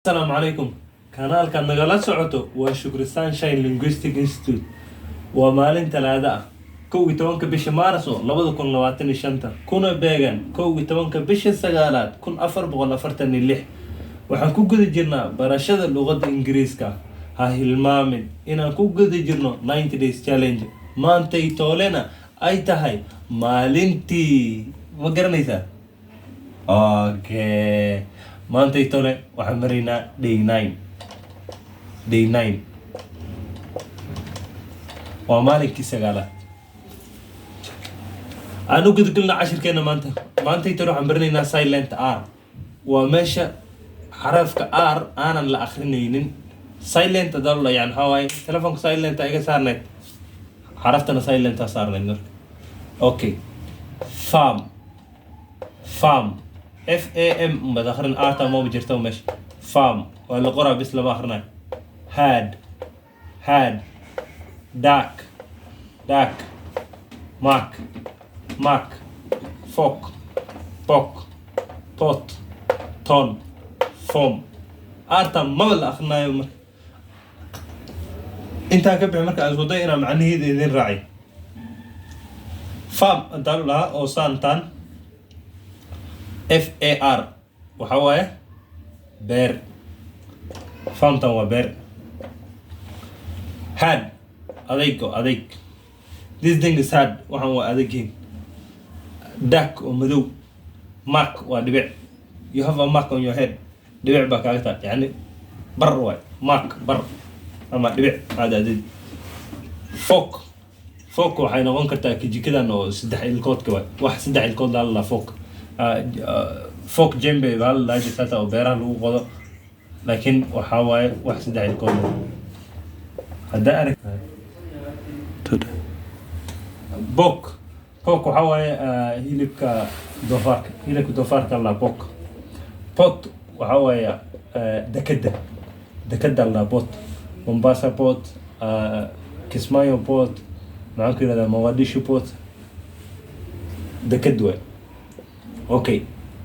Asalaamu calaykum. Kanaalkaad nagala socoto waa Shukri Sunshine Linguistic Institute. Waa maalin Talaado ah, 11-ka bisha Maarso 2025, kuna beegan 11-ka bisha sagaalaad 1446. Waxaan ku guda jirnaa barashada luqadda Ingiriiska. Ha hilmaamin inaan ku guda jirno 90 days challenge. Maantay toolena ay tahay maalintii, ma garanaysaa? Okay, maantay tole waxaan maraynaa day 9. Day 9 waa maalinkii sagaalaad. Aan u gudgalna cashirkeena maanta. Maantay tole waxaan baranaynaa silent R. Waa meesha xarafka R aanan la akrinaynin. Silent haddaa la, yani waxaa waaye telefoonka silent iga saarnayd, xaraftana silent aa saarnayd marka. Okay, farm, farm, F A M baad akrin. Arta maba jirto meesha. Farm waa la qoraa bis, lama akrinayo. Hard, hard. Dark, dark. Mark, mark. Fork, pork. Pot, ton, form. Arta maba la akrinayo. Marka intaa ka bixi, marka aan isku day inaan macnaheeda idin raacay. Farm intaan u lahaa oo saantan F A R waxaa waaye beer. Farmtan waa beer. Hard, adayg oo adayg. This thing is hard. Waxaan waa adagyihin. Dark oo madow. Mark waa dhibic. You have a mark on your head. Dhibic baa kaaga taa, yani bar waay. Mark, bar ama dhibic aad adid. Fork, fork waxay noqon kartaa kijikadan oo saddex ilkoodka waay. Wax saddex ilkood laa lalaa fork. Fork jembe baa la dhahaa jirta oo beeraha lagu qodo, laakiin waxaa waaye wax saddex ilkood leh. Haddaa arag pork, pork waxaa waaye hilibka doofaarka. Hilibka doofaarka la pork. Port waxaa waaye dekeda. Dekeda la port. Mombasa port, Kismaayo port, maxaan ku yihahdaa, Mogadishu port, deked waay. Okay,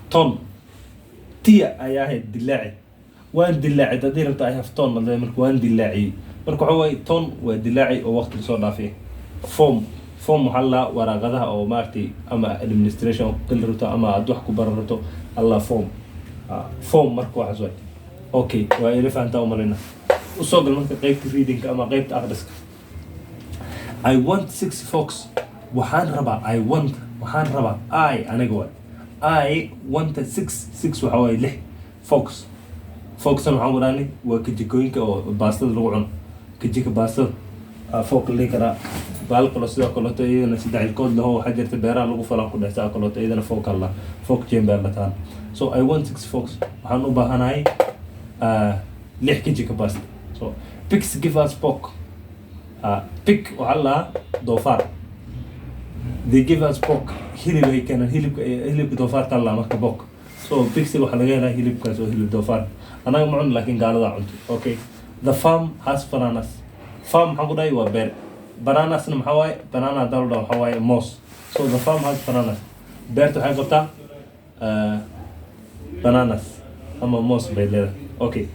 torn, tear ayaa ahayd dilaaci. Waan dilaacay haddii rabta. I have torn hadee, marka waan dilaaciyey. Marka waxa waaye torn waa dilaaci oo waqti lasoo dhaafay. Form, form waxaa la waraaqadaha oo maaragtay ama administration ku gali rabto ama aad wax ku baran rabto alla form. Ah, form marka waxaas waay. Okay, waa ila fahantaa umalina. Usoo gal marka qeybta readingka ama qeybta akhriska. I want six forks. Waxaan rabaa, I want, waxaan rabaa, I aniga waay. I want six. Six waxaa waaye lix. Forks, forksan waxaan ku dhahnay waa kajikooyinka oo baastada lagu cuno. Kajika baastada fork la dhihi karaa. Baal kalo sidoo kaleeto iyadana saddex ilkood laho waxaa jirta, beeraha lagu falan ku dheh. Saa kaleeto iyadana fork alla, fork jembe la taan. So I want six forks. Waxaan u baahanahay lix kajika baasta. So pigs give us pork. Pig waxaa la dhahaa doofaar. They give us pork. Hilib ay keenaan. Hilibka doofaarka la marka pork. So pigs waxaa laga helaa hilibkaas oo hilib doofaar. Anaga ma cuno, laakiin gaalada cunto. Okay, the farm has bananas. Farm maxaan ku dhahay? Waa beer. Bananasna maxaa waaye? Banana haddaan la dhaho waxaa waaye moos. So the farm has bananas. Beerta waxay qabtaa bananas ama moos bay leedahay. Okay,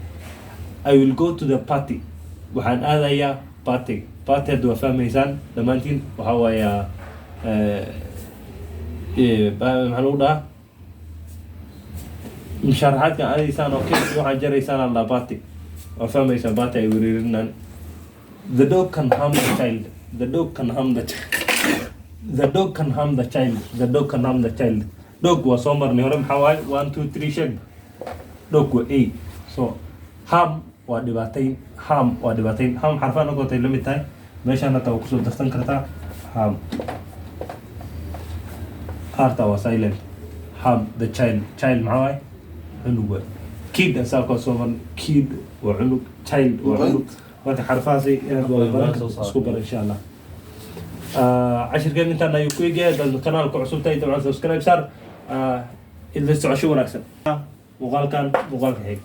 I will go to the party. Waxaan aadayaa party. Party hadda waa fahmaysaan dhammaantiin. Waxaa waaya maxaa lagu dhahaa, musharaxaadkan aadaysaan oo cake waxaa jaraysaan alla party. Waa fahmaysaa party ay wereerinaan. The dog can harm the child. The dog can harm the child. The dog can harm the child. The dog can harm the child. Dog waa soo marnay hore. Maxaa waaye? One, two, three, sheeg. Dog waa a. So harm waa dhibaatayn. Harm waa dhibaatayn. Harm xarfaan noqotay la mid tahay. Meeshaan hataa waa kusoo darsan kartaa harm. Harta waa silent. Harm the child. Child maxaa waaye? Cunug waay. Kid asaa koo soo marnay. Kid waa cunug, child waa cunug. Marka xarfahaasi inaad wada baran karto isku bar, insha Allah. Cashirkeen intaan ayuu ku egyahay. Haddaad kanaalka cusub tahay, dabcan subscribe saar. Idla socosho wanaagsan. Muuqaalkan muuqaalka xig.